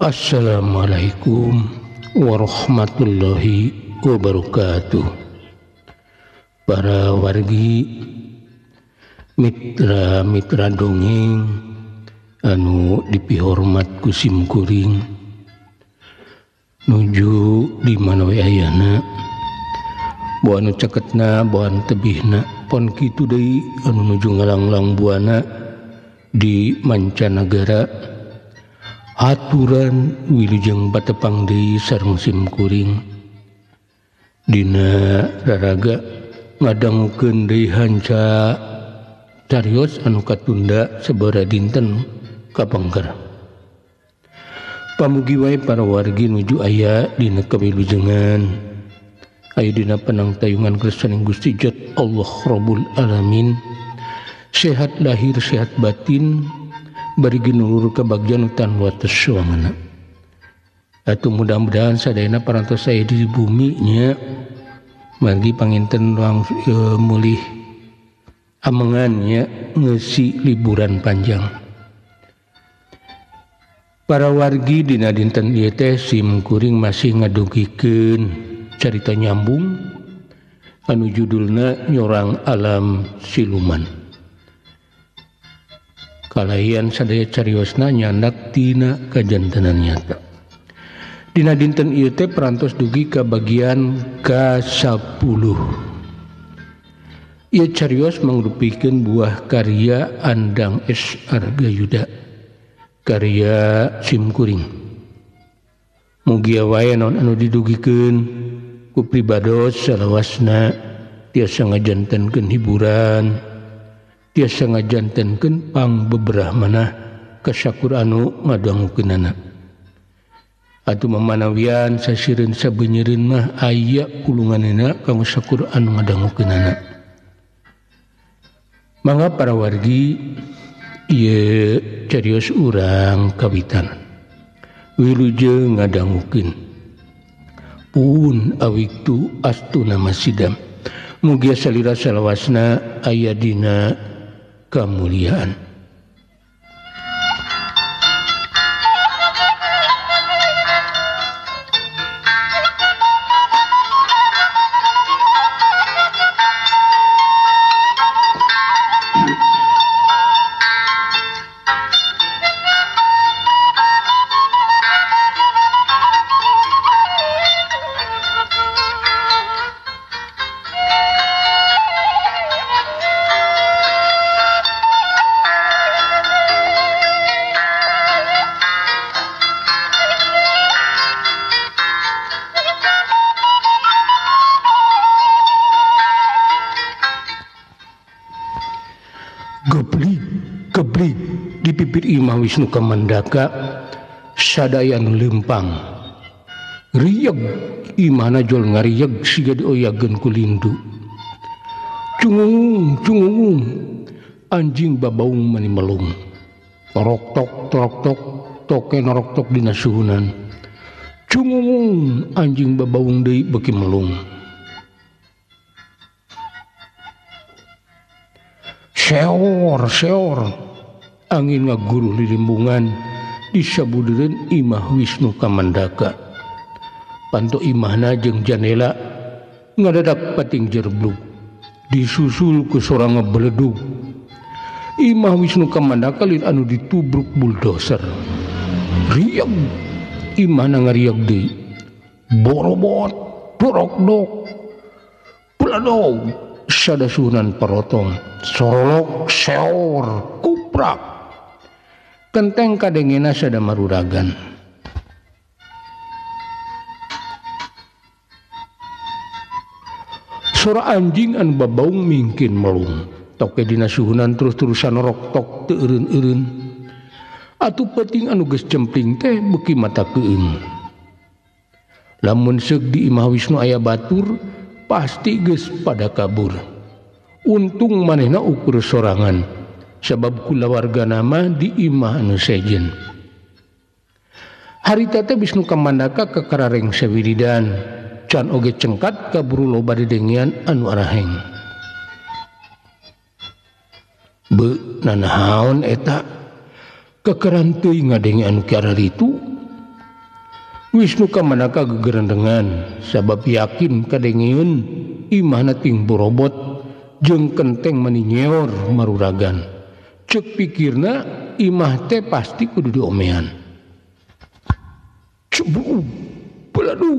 Assalamualaikum warahmatullahi wabarakatuh. Para wargi, mitra-mitra dongeng anu dipihormat ku sim kuring, nuju di mana we ayana, boa anu ceketna, boa anu tebihna, pon kitu deui anu nuju ngalanglang buana di mancanagara. Aturan wilujeng patepang deui sareng sim kuring dina raraga ngadangukeun deui hanca carios anu katunda sabaraha dinten kapengker. Pamugi wae para wargi nuju aya dina kawilujengan, aya dina panangtayungan kersaning Gusti Jat Allah Rabbul Alamin, sehat lahir sehat batin, bari ginulur kabagjan tan wates suangana. Atuh mudah-mudahan sadayana parantos aya di bumi nya, margi panginten ruang mulih amengan nya ngeusi liburan panjang. Para wargi dina dinten ieu teh sim kuring masih ngadugikeun carita nyambung anu judulna Nyorang Alam Siluman. Kalayan sadaya cariosna nyandak tina kajantenan nyata. Dina dinten ieu teh perantos dugi ka bagian ka-10. Ieu carios mangrupikeun buah karya Andang S. Argayuda, karya simkuring. Mugia wae naon anu didugikeun ku pribados salawasna tiasa ngajantenkeun hiburan, tiasa ngajantenkeun pangbeberah manah kasakur anu ngadangukeunana. Atuh mamanawian sasireun sabeunyereun mah aya pulunganana kanggo sakur anu ngadangukeunana. Mangga para wargi ieu carios urang kawitan. Wilujeng ngadangukeun. Pun awiktu astuna masidam. Mugia salira salawasna aya dina kemuliaan. Geblik di pipir Imah Wisnu Kamandaka sadaya nu lempang. Rieg imahna jol ngarieg siga dioyageun ku lindu. Cungung cungung anjing babaung mani melung. Torok tok torok tok toke norok tok dina suhunan. Cungung anjing babaung deui beuki melung. Seor seor angin ngaguruh lilimbungan di sabudereun Imah Wisnu Kamandaka. Panto imahna jeung janela ngadadak pating jerblug, disusul ku sora ngebeledug. Imah Wisnu Kamandaka lir anu ditubruk bulldozer. Rieg imahna ngarieg deui. Borobot borokdok beledog sada suhunan parotong. Sorolok seor kuprak kenteng kadengena sada maruragan. Sora anjing anu babaung mingkin melung. Toke dina suhunan terus-terusan roktok teu eureun-eureun. Atuh peuting anu geus cempling teh beuki mata keueung. Lamun seuk di imah Wisnu aya batur, pasti geus pada kabur. Untung manehna ukur sorangan, sabab kulawargana mah di imah anu sejen. Harita teh Wisnu Kamandaka kakarareng sawiridan, can oge cengkat kaburu loba dedengean anu araheng. Be nanahaon eta kekeran teuing ngadenge anu kiararitu. Wisnu Kamandaka gegerendengan sabab yakin kadengeun imahna ting borobot jeung kenteng mani nyeor maruragan. Ceuk pikirna imah teh pasti kudu diomean. Cebu beladu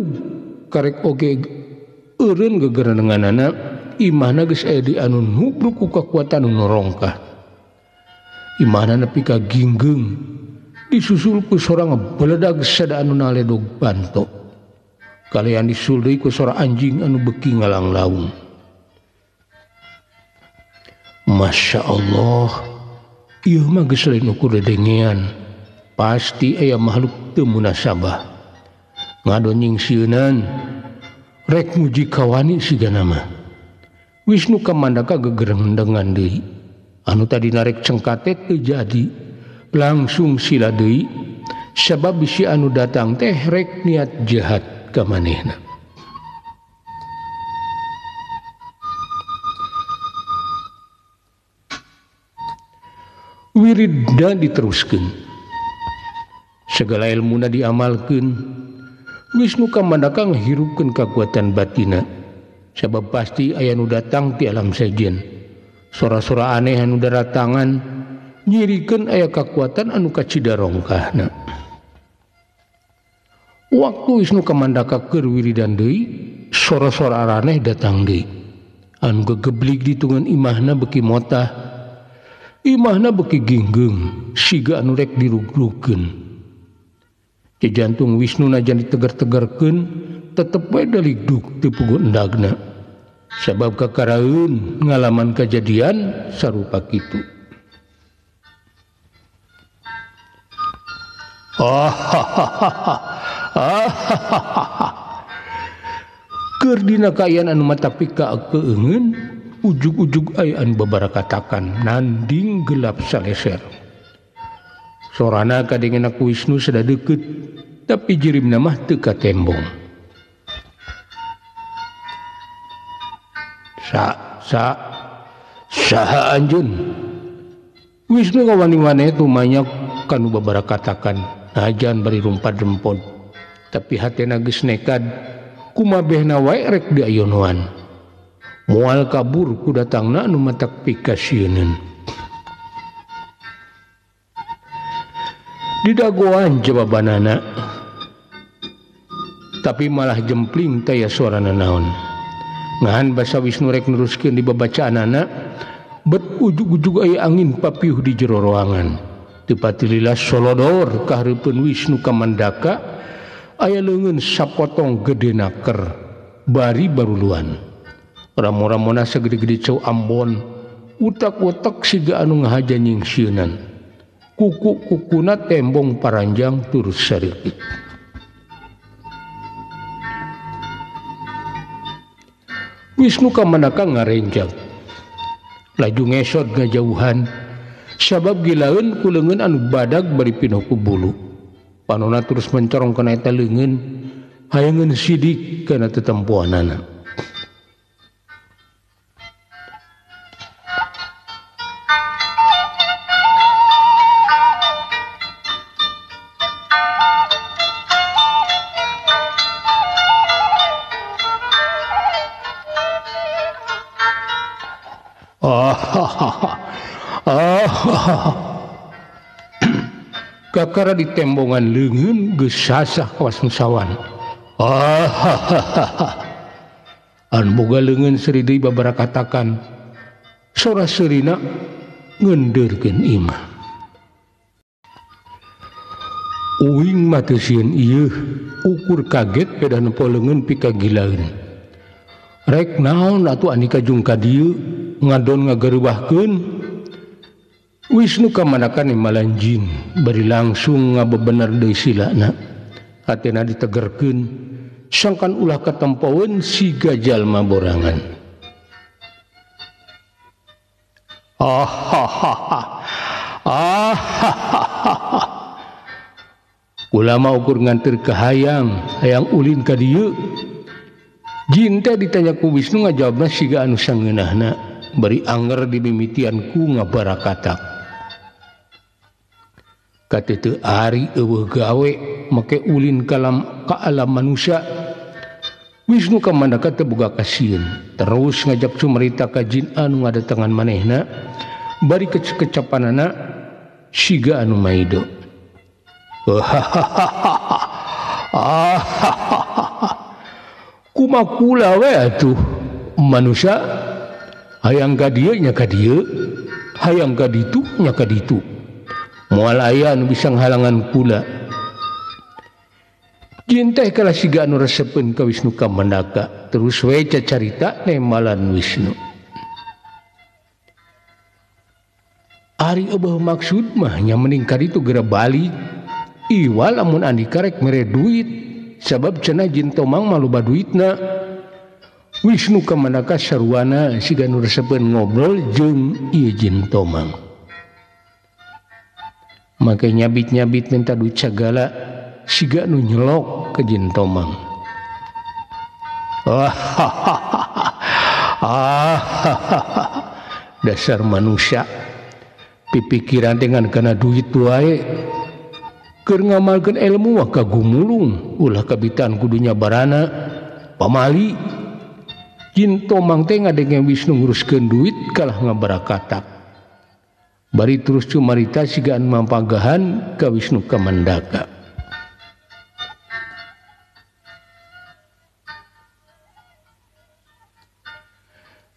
karek oge eureun gegerendenganana imahna geus aya di anu nubruk ku kakuatan nu rongkah. Imahna nepi ka ginggeung disusul ku sora ngabeledag sada anu naledog banto. Kalian disusul deui ku sora anjing anu beuki ngalanglaung. Masya Allah, ieu mah geus lain ukur dedengean. Pasti aya makhluk teu munasabah. Ngadon nyingsieunan rek muji kawani sigana mah. Wisnu Kamandaka gegerendengan deui. Anu tadi narek cengkate teu jadi, langsung sila deui sabab bisi anu datang teh rek niat jahat ka manehna. Wiridna diteruskeun, segala ilmuna diamalkeun. Wisnu Kamandaka ngahirupkeun kakuatan batina sabab pasti aya nu datang ti alam sejen. Sora-sora aneh anu daratangan nyirikeun aya kakuatan anu kacida rongkahna. Waktu Wisnu Kamandaka keur wiridan deui, sora-sora aneh datang deui. Anu gegeblig di tungan imahna beuki motah. Imahna beuki ginggeung, siga anu rek dirugrugeun. Jantung Wisnu najan ditegar-tegarkeun, tetep we daligdug teu puguh endagna. Sabab kakaraeun ngalaman kajadian sarupa kitu. Keur dina kaayaan anu matapi kakeungeun, ujug-ujug aya anu babarakatakan nanding gelap saleser. Sorana kadengeuna ku Wisnu sada deukeut, tapi jirimna mah teu katembong. Sa sa saha anjeun? Wisnu ngawani-wani tumanyak kanu babarakatakan najan bari rumpad-rempod, tapi hatena geus nekad kumabehna wae rek diayonoan. Moal kabur ku datangna anu matak pikasieuneun. Didagoan jawabanana, tapi malah jempling taya suarana naon. Ngahan basa Wisnu rek neruskeun di babacaanana, bet ujug-ujug aya angin papiuh di jero ruangan. Teu patilila solodor ka hareupeun Wisnu Kamandaka aya leungeun sapotong gede naker bari baruluan. Ramo-ramona sagede-gede cau Ambon, utak-utak siga anu ngahaja nyingsieunan. Kuku-kukuna tembong paranjang turus sareutik. Wisnu Kamandaka ngarenjang, laju ngesot ngajauhan, sabab gilaeun ku leungeun anu badag bari pinoh ku bulu. Panona terus mencorong kana eta leungeun, hayangeun sidik kana tetempoanana. Kakara di tembongan leungeun geus sasah kawas musawan. Anu boga leungeun seuri deui babarakatakan, sora seurina ngendeurkeun imah. Uing mah teu sieun ieu, ukur kaget pedah nempo leungeun pikagilaeun. Rek naon atuh andika jung ka dieu ngadon ngagareuwahkeun. Wisnu Kamandaka nemalan jin bari langsung ngabebener deui silana. Hatena ditegerkeun sangkan ulah katempoeun siga jalma borangan. Ah ha ha ha. Ah ha ha ha. Ulama ukur nganter ka hayang, hayang ulin ka dieu. Jin teh ditanya ku Wisnu ngajawabna siga anu sangeunahna, bari anger dimimitian ku ngabarakatak. Kateu ari eueuh gawe make ulin kalam ka alam manusia. Wisnu Kamandaka teu boga kasieun, terus ngajak cumarita ka jin anu ngadatangan manehna, bari kecekecapanana siga anu maido. Kumakula we atuh manusia hayang ka dieu nya ka dieu, hayang ka ditu nya ka ditu. Moal aya anu bisa nghalangan kula. Jin teh kalah siga anu resepeun ka Wisnu Kamandaka, terus we cacarita nemalan Wisnu. Ari eueuh maksud mah nya mending ka ditu geura balik. Iwal lamun andika rek mere duit, sabab cenah jin Tomang mah loba duitna. Wisnu Kamandaka saruana siga nu resepeun ngobrol jeung ieu jin Tomang. Make nyabit-nyabit minta duit sagala siga nu nyelok ke jin Tomang. Dasar manusia pipikiran dengan kana duit wae. Keur ngamalkeun ilmu mah kagumulung, ulah kabitaan kudunya barana pamali. Jin Tomang teh ngadenge Wisnu nguruskeun duit kalah ngabarakatak. Bari terus cumarita siga anu mampagahan ka Wisnu Kamandaka.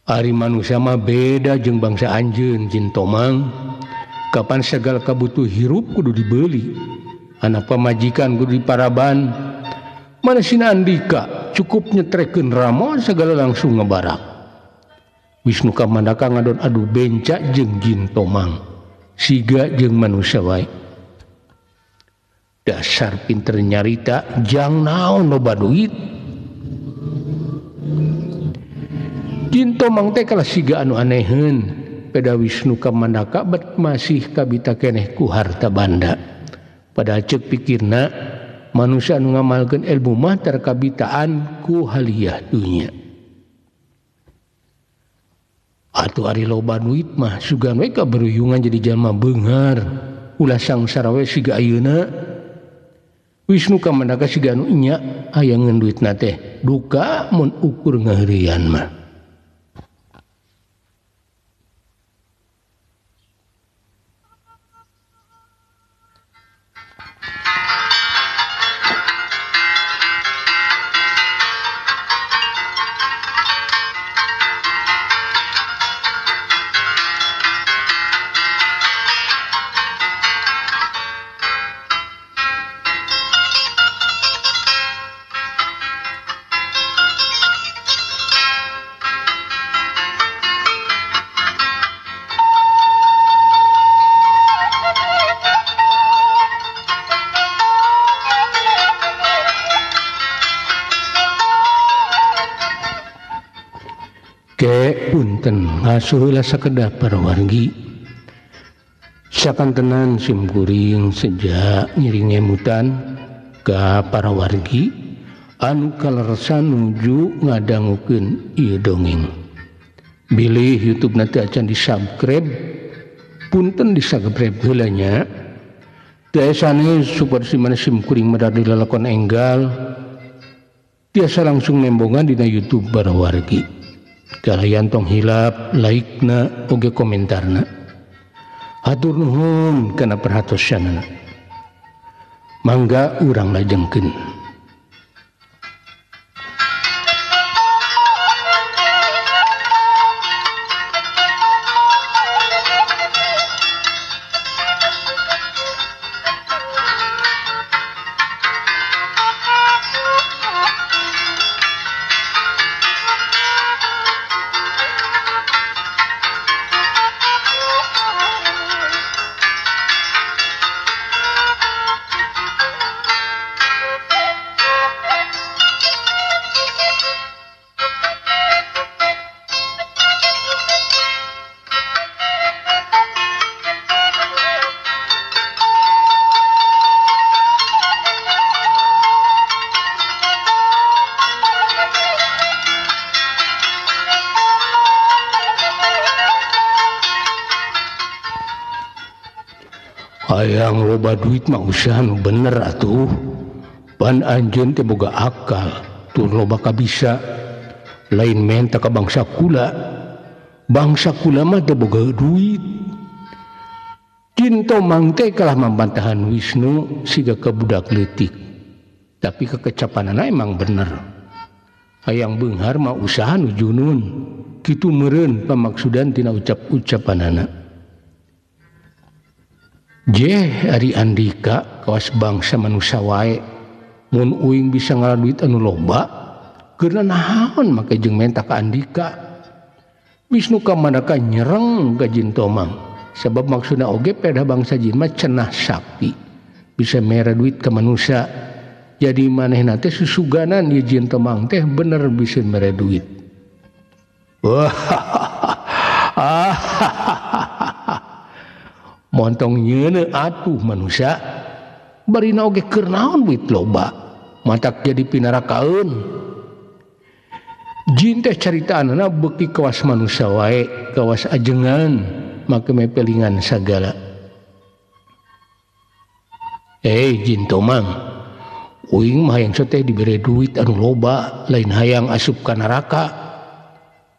Ari manusia mah beda jeung bangsa anjeun jin Tomang. Kapan segala kabutuh hirup kudu dibeli. Anak pamajikan kudu diparaban. Mana sina andika cukup nyetrekeun ramo segala langsung ngebarak. Wisnu Kamandaka ngadon adu benca jeung jin Tomang. Siga jeung manusia wae. Dasar pinter nyarita jang naon loba duit. Jin Tomang teh kalah siga anu aneheun. Peda Wisnu Kamandaka bet masih kabita keneh ku harta banda. Padahal cek pikirna manusia anu ngamalkeun ilmu mah terkabitaan ku haliah dunya. Atuh ari loba duit mah sugan we kaberuyungan jadi jalma beunghar. Ulah sangsara we siga ayeuna. Wisnu Kamandaka siga anu nya hayangeun duitna teh duka mun ukur ngaheureuyan mah. Punten ngasuh heula sakedap para wargi. Sakantenan sim kuring sejak ngiring ngemutan ka para wargi anu kaleresan nuju ngadangukeun ieu dongeng. Bilih YouTube nanti acan di-subscribe, punten di-subscribe heula nya. Tiasane supaya si mana sim kuring medar dilalakon enggal tiasa langsung nembongan dina YouTube para wargi. Kalian tong hilap like na oge komentarna. Hatur nuhun kana perhatosanana. Mangga urang lajengkeun. Hayang loba duit mah usaha nu bener atuh. Pan anjeun teh boga akal, tur loba kabisa. Lain menta ka bangsa kula. Bangsa kula mah teu boga duit. Jin Tomang teh kalah mambantahan Wisnu siga ka budak leutik. Tapi kekecapanana emang bener. Hayang beunghar mah usaha nu junun. Kitu meureun pamaksudan tina ucap-ucapanana. Jeh ari Andika kawas bangsa manusa wae. Mun uing bisa ngala duit anu loba, keur naon make jeung menta ka Andika. Wisnu Kamandaka nyereng ka Jin Tomang. Sebab maksudna oge pedah bangsa jin mah cenah sakti. Bisa mere duit ka manusia. Jadi manehna teh susuganan ieu Jin Tomang teh bener bisa mere duit. Montong nyeuneu atuh manusia. Barina oge keur naon duit loba. Matak jadi pinarakaeun. Jin teh caritaanna beuki kawas manusia wae, kawas ajengan, make mepelingan sagala. Jin Tomang, uing mah hayang teh dibere duit anu loba, lain hayang asup ka neraka.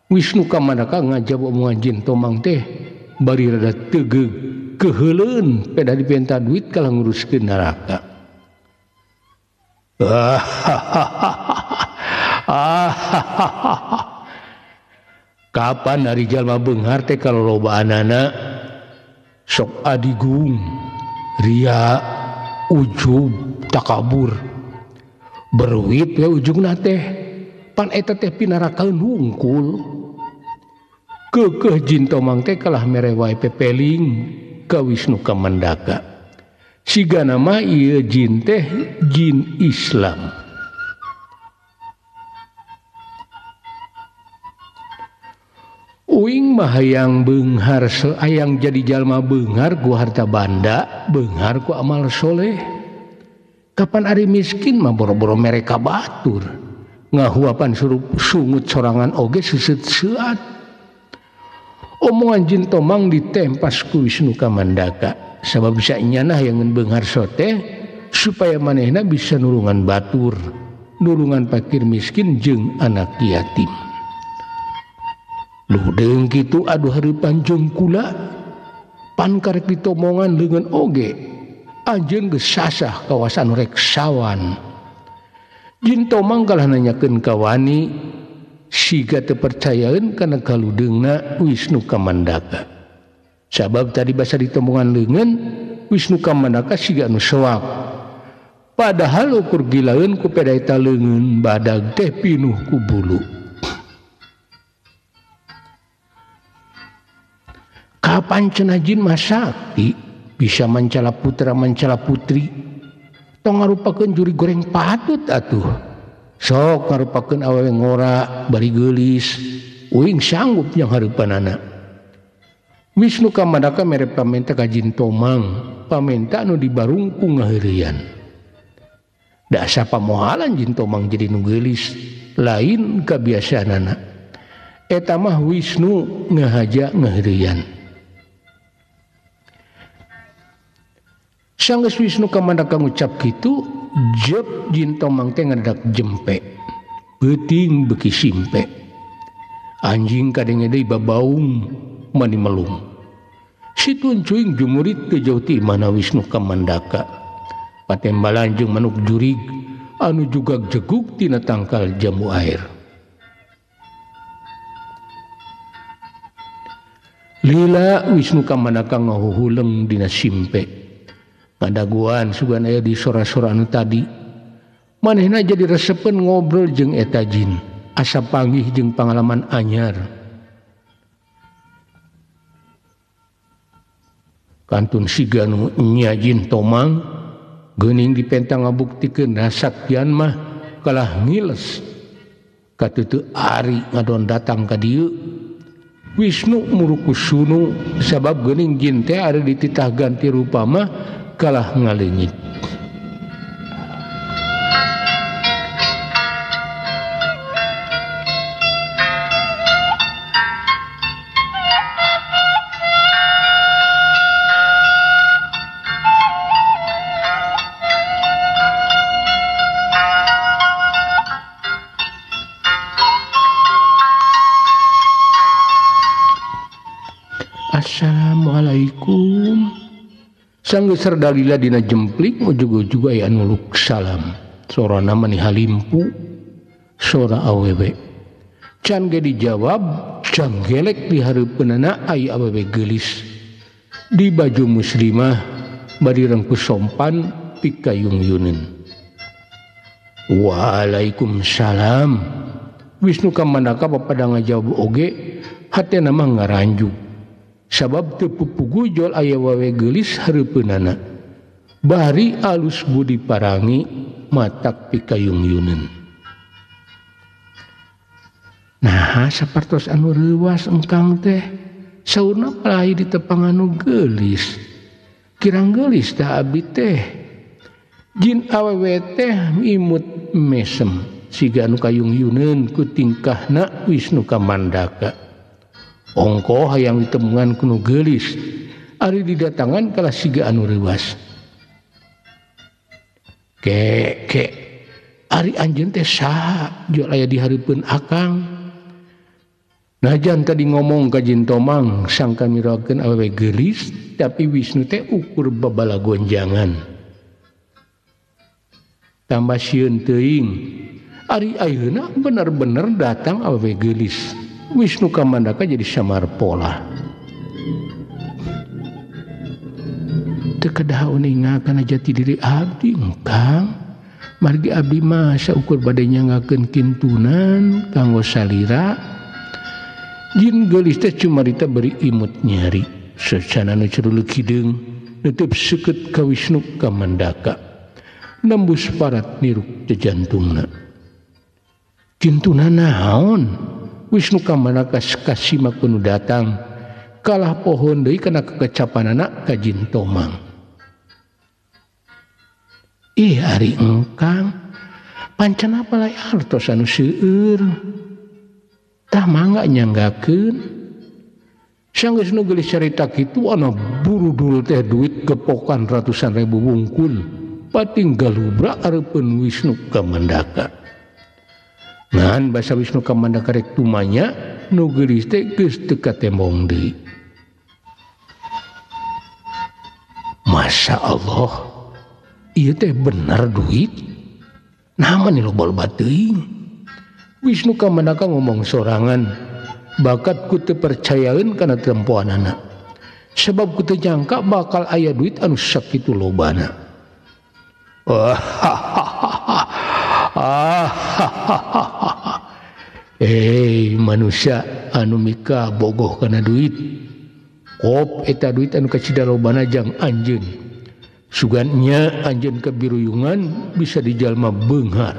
Wisnu Kamandaka ngajawab omongan Jin Tomang teh bari rada tegeug keheuleun pedah dipenta duit kalah nguruskeun neraka. Kapan ari jalma beunghar teh kalolobaanana sok adigung, ria, ujub, takabur. Berwit we ujungna teh pan eta teh pinarakaeun hungkul. Keukeuh Jin Tomang teh kalah mere wae pepeling ka Wisnu Kamandaka. Sigana mah ieu jin teh jin Islam. Uing mah hayang beunghar, hayang jadi jalma beunghar ku harta banda, beunghar ku amal soleh. Kapan ari miskin mah boro-boro mere ka batur. Ngahuapan surup sungut sorangan oge seuseut seuat. Omongan Jin Tomang ditempas ku Wisnu Kamandaka. Sabab bisa nyanah yang beunghar sote supaya manehna bisa nulungan batur, nulungan fakir miskin jeung anak yatim. Ludeung kitu aduh hareupan jeung kula pan karek ditomongan leungeun oge anjeun geus sasah kawasan rek sawan. Jin Tomang kalah nanyakeun ka wani siga teu percayaeun kana kaludeungna Wisnu Kamandaka. Sabab tadi basa ditomongan leungeun Wisnu Kamandaka siga anu soak. Padahal ukur gilaeun ku peda eta leungeun badag teh pinuh ku bulu. Kapan cenah jin mah sakti bisa mancala putra mancala putri. Tong ngarupakeun juri goreng patut atuh. Sok ngarupakeun awewe ngora bari geulis. Uing sanggup yang hareupanana. Wisnu Kamandaka mere pamenta ka Jin Tomang, pamenta anu dibarungkung ngaheureuyan. Dasa pamohalan Jin Tomang jadi nu geulis, lain kabiasaanana. Eta mah Wisnu ngahaja ngaheureuyan. Sanggeus Wisnu Kamandaka ngucap kitu, jep Jin Tomang teh ngadak jempe. Peuting beuki simpe. Anjing kadenge deui babaung mani melung. Situn cuing jumurit teu jauh ti imahna Wisnu Kamandaka. Patembalan jeung manuk jurig anu jugag jegug tina tangkal jambu air. Lila Wisnu Kamandaka ngahuhuleng dina simpe. Ngadaguan sugan aya di sora-sora anu tadi. Manehna jadi resepeun ngobrol jeung eta jin. Asa panggih jeung pangalaman anyar. Kantun siga nu nya Jin Tomang geuning dipenta ngabuktikeun nasaktian mah kalah ngiles. Kateuteuk ari ngadon datang ka dieu. Wisnu murukusunu sabab geuning jin teh ari dititah ganti rupa mah kalah ngaleungit. Sanggeus dalila dina jemplik ujug-ujug aya anu luk salam. Sorana mani halimpu sora awewe. Can ge dijawab canggelek di hareupeunana aya awewe geulis. Di baju muslimah bari rengku sompan pikayung-yunin. Waalaikumsalam. Wisnu Kamandaka papada ngajawab oge hatena mah ngaranju. Sabab teu pupugu jol aya wawe geulis hareupeunana. Bari alus budi parangi matak pikayung-yunin. Nah, sapartos anu reuwas engkang teh saurna palai di tepang anu geulis. Kirang geulis tah abdi teh. Jin awewe teh imut mesem siga anu kayung-yuneun ku tingkahna Wisnu Kamandaka. Ongkoh hayang ditemuan ku nu geulis, ari didatangan kalah siga anu reuwas. Ke ke ari anjeun teh saha jol aya di hareupeun akang. Najan tadi ngomong ka Jin Tomang sangka mirakeun awewe geulis, tapi Wisnu teh ukur babala gonjangan. Tambah sieun teuing ari ayeuna bener-bener datang awewe geulis. Wisnu Kamandaka jadi samar pola. Teu kedah uninga kana jati diri abdi engkang. Margi abdi mah saukur bade nyanggakeun kintunan kanggo salira. Jin geulis teh cumarita beri imut nyeri. Sacana nu ceruluk hideung neuteub seukeut ka Wisnu Kamandaka. Nembus parat niruk teh jantungna. Kintuna naon? Wisnu Kamandaka kasima kuno datang kalah pohon deui kana kekecapanana ka Jin Tomang. Ih ari engkang pancen apalai artos anu seueur. Tah mangga nyanggakeun. Sanggeus nu geulis carita kitu ana burudul teh duit gepokan ratusan ribu wungkul. Pating galubra areupeun Wisnu Kamandaka. Ngan basa Wisnu Kamandaka rek tumanya nu geulis teh geus teu katembong deui. Masya Allah, ieu teh bener duit. Nah mani loba-loba teuing. Wisnu Kamandaka ngomong sorangan, bakat ku teu percayaeun kana tempoanana. Sebab ku teu nyangka bakal aya duit anu sakitu lobana. Eh manusia anu mika bogoh kana duit. Kop eta duit anu kacida lobana jang anjeun. Sugannya anjeun kabiruyungan bisa dijalma beunghar.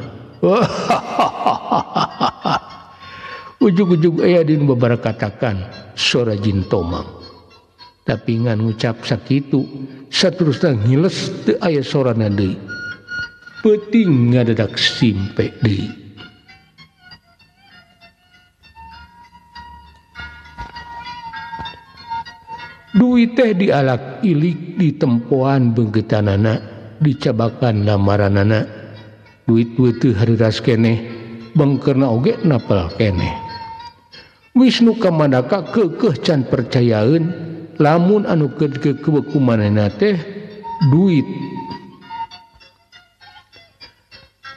Ujug-ujug aya dinu babarakatakan sora Jin Tomang. Tapi ngan ngucap sakitu saterusna ngiles teu aya sorana deui. Peuting ngadadak simpe deui. Duit teh dialak ilik di tempoan beungkeutanana, dicabakan lamaranana. Duit teu hareuras keneh, bengkerna oge napel keneh. Wisnu Kamandaka keukeuh can percayaeun lamun anu keur dikeukeuh ku manehna teh duit.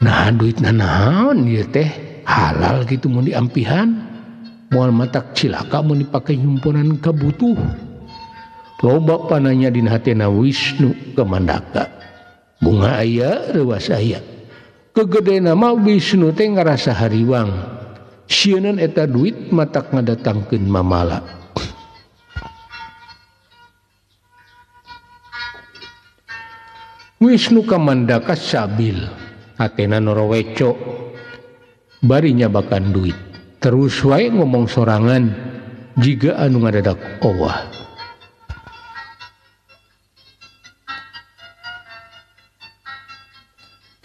Nah duitna naon ieu teh halal kitu mun diampihan, moal matak cilaka mun dipake nyumponan kabutuh. Loba pananya dina hatena Wisnu Kamandaka. Bunga aya reuwas aya. Kegedena mah Wisnu teh ngarasa hariwang. Sieuneun eta duit matak ngadatangkeun mamala. Wisnu Kamandaka sabil hatena noroweco bari nyabakan duit. Terus wae ngomong sorangan jiga anu ngadadak owah.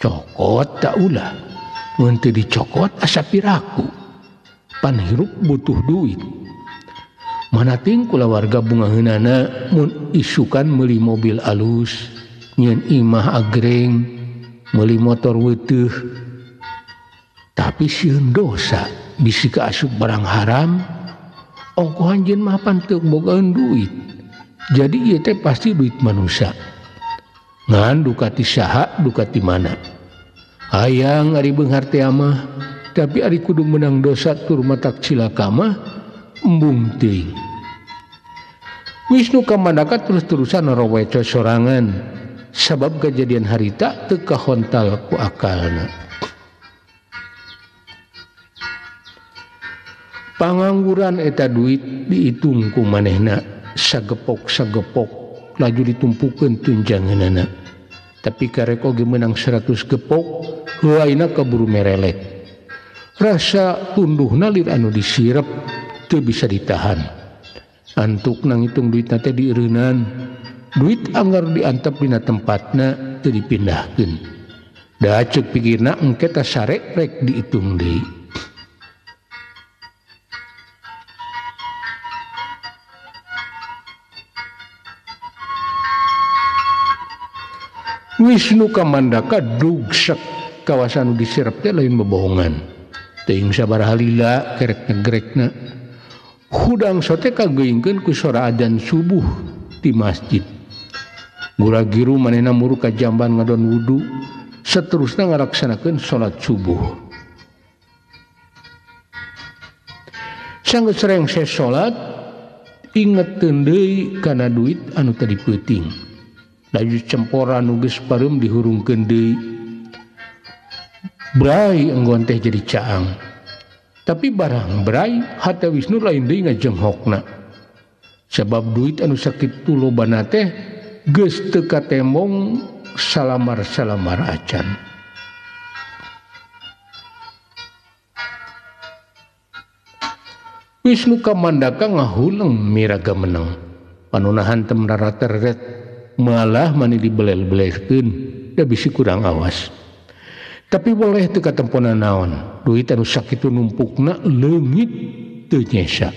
Cokot tak ulah, mun teu dicokot asa piraku. Pan hirup butuh duit. Mana ting kulawarga bungaheunana mun isukan meuli mobil alus, nyieun imah agreng, meuli motor weteuh. Tapi sieun dosa bisi kaasup barang haram, ongkoh anjeun mah pan teu bogaeun duit. Jadi ieu teh pasti duit manusia. Ngan duka ti saha duka ti mana. Hayang ari beunghar teh mah, tapi ari kudu menang dosa tur matak cilaka mah embung teuing. Wisnu Kamandaka terus-terusan naroweco sorangan sabab kejadian harita teu kahontal ku akalna. Pangangguran eta duit diitung ku manehna sagepok-sagepok laju ditumpukeun tunjanganana. Tapi karek oge menang 100 gepok heuaina kaburu merelek. Rasa tunduhna lir anu disirep teu bisa ditahan. Antuk nang ngitung duitna teh dieureunnan. Duit anggar diantep dina tempatna teu dipindahkeun. Da ceuk pikirna engke teh sare rek diitung deui. Wisnu Kamandaka dugsek kawasan nu disirep teh lain bobohongan. Teuing sabaraha lila kerek ngegrekna. Hudang sote kageingkeun ku sora adzan subuh di masjid. Gura-giru manehna muru ka jamban ngadon wudu, seterusna ngalaksanakeun salat subuh. Sanggeus rengse salat, ingeteun deui kana duit anu tadi peuting. Laju cemporan nu geus pareum dihurungkeun deui. Brai enggon teh jadi caang. Tapi barang brai hate Wisnu lain deui ngajenghokna. Sebab duit anu sakitu lobana teh geus teu katemong salamar-salamar acan. Wisnu Kamandaka ngahuleng miraga menang. Panunahan tem raraterret malah mani dibelel-belelkeun da bisi kurang awas. Tapi boleh teu katemponan naon, duit anu sakitu numpukna leungit teu nyesa.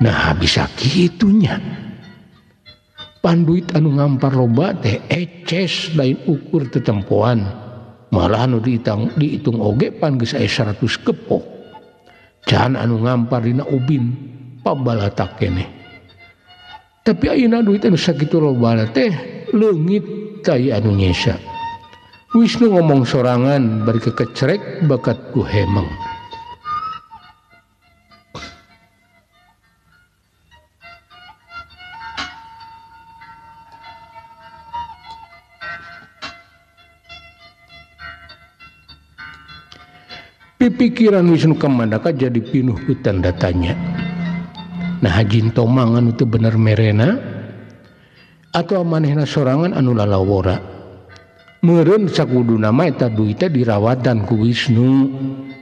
Nah bisa kitunya. Pan duit anu ngampar loba teh eces lain ukur tetempoan. Malah anu dihitung oge pan geus aya 100 gepok. Can anu ngampar dina ubin pabalatak keneh. Tapi ayeuna duit anu sakitu loba teh leungit tai anu nyesa. Wisnu ngomong sorangan bari kekecerek bakat ku hemeng. Pipikiran Wisnu Kamandaka jadi pinuh ku tanda tanya. Nah hajin tomang anu teu bener merena atau manehna sorangan anu lalawora. Meureun sakuduna mah eta duit teh dirawatan ku Wisnu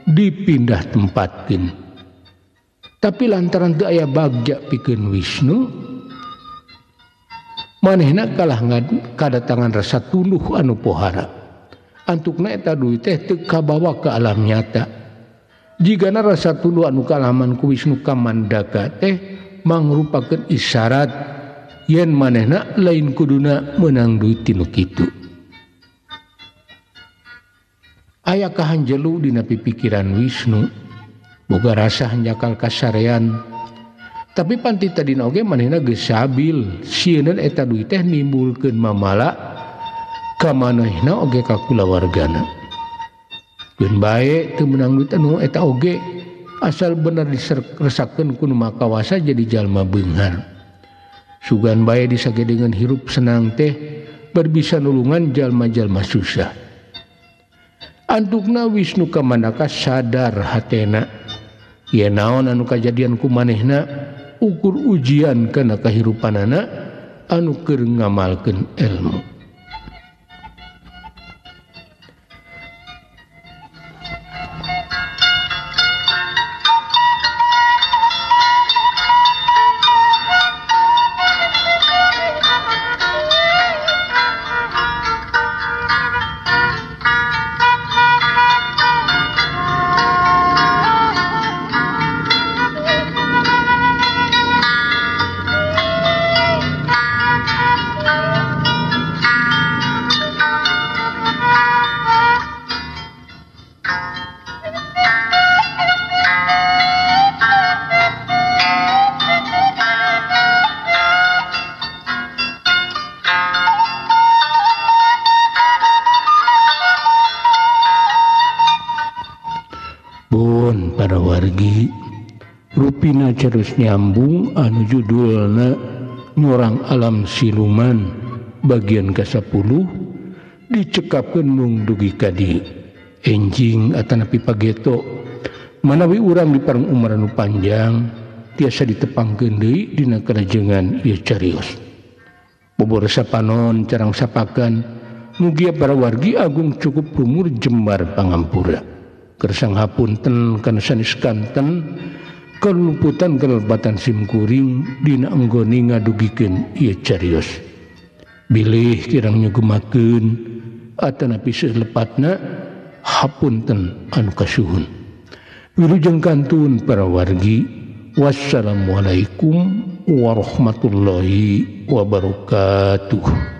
dipindah tempatkeun. Tapi lantaran teu aya bagja pikeun Wisnu, manehna kalah kadatangan rasa tunduh anu pohara. Antukna eta duit teh teu kabawa ke alam nyata. Jigana rasa tunduh anu kaalaman ku Wisnu Kamandaka teh mangrupakeun isyarat yen manehna lain kuduna meunang duit tinu kitu. Aya kahanjelu dina pipikiran Wisnu, boga rasa hanjakal kasarean. Tapi panti tadina oge manehna geus sabil, sieun eta duit teh nimbulkeun mamala ka manehna oge ka kulawargana. Geun bae teu meunang duit anu eta oge asal bener diresakeun ku nu makawasa jadi jalma beunghar. Sugan bae disagedengeun hirup senang teh berbisa nulungan jalma-jalma susah. Antukna Wisnu Kamandaka sadar hatena yen naon anu kajadian ku manehna ukur ujian kana kahirupanana anu keur ngamalkeun ilmu. Pun para wargi rupina carus nyambung anu judulna Nyorang Alam Siluman bagian ke-10 dicekapkeun mung dugi ka dieu. Enjing atanapi pageto manawi urang di parang umur anu panjang tiasa ditepangkeun deui dina kalajengan ieu carios. Bobor sapanon carang sapakan mugia para wargi agung cukup umur jembar pangampura. Kersang hapunten kana sanes kanten kalumputan kalepatan simkuring dina anggone ngadugikeun ieu carios. Bilih kirang nyugemakeun atanapi selepatna hapunten anu kasuhun. Wilujeng kantun para wargi. Wassalamualaikum warahmatullahi wabarakatuh.